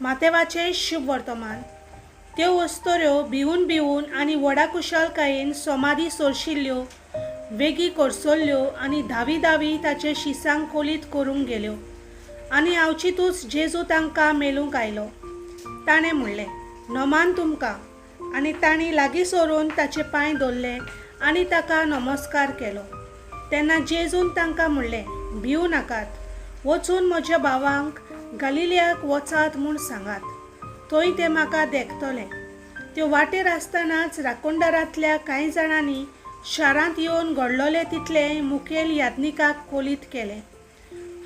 मातेवाचें शुभ वर्तमान. त्यो अस्तोऱ्यो भिवून भिवून आनी व्हडा कुशालकायेन सोमादी सोरशिल्ल्यो, वेगीं कोरसल्ल्यो आनी धावी धावी ताचे शिसांक कोलीत करूंक गेल्यो. आनी आवचितूच जेजू तांकां मेलूंक आयलो. ताणें म्हणलें, नमान तुमकां. आनी तांणी लागीं सरून ताचे पांय धरले आनी ताका नमस्कार केलो. तेन्ना जेजून तांकां म्हणलें, भिवू नाकात. वचून म्हज्या भावांक गालिलियाक वचात म्हूण सांगात. थंय ते म्हाका देखतले. त्यो वाटेर आसतनाच राखणदारांतल्या कांय जाणांनी शारांत येवन घडलोलें तितलें मुखेल याज्ञिकाक कोलीत केलें.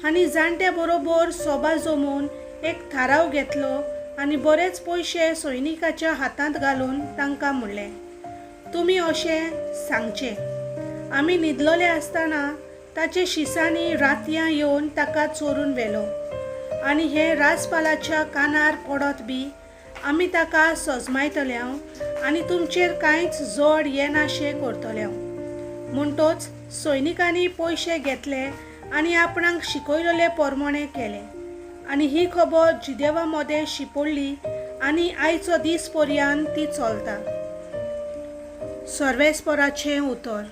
आनी जाणट्या बरोबर सोबा जमोवन एक थाराव घेतलो आनी बरेच पयशे सैनिकाच्या हातांत घालून तांकां म्हणलें, तुमी अशें सांगचें, आमी न्हिदलोले आसतना ताचे शिसांनी रातयां येवन ताका चोरून व्हेलो आनी हें राजपालाच्या कानार पडत बी आमी ताका सजमायतल्यांव आनी तुमचेर कांयच जड येनाशें करतल्यांव. म्हणटोच सैनिकांनी पयशे घेतले आनी आपणाक शिकयलोले पोरमोणें केलें आनी ही खबर जिदेवा मदें शिंपडली आनी आयचो दीस पर्यंत ती चलता. सर्वेस्पराचें उतर.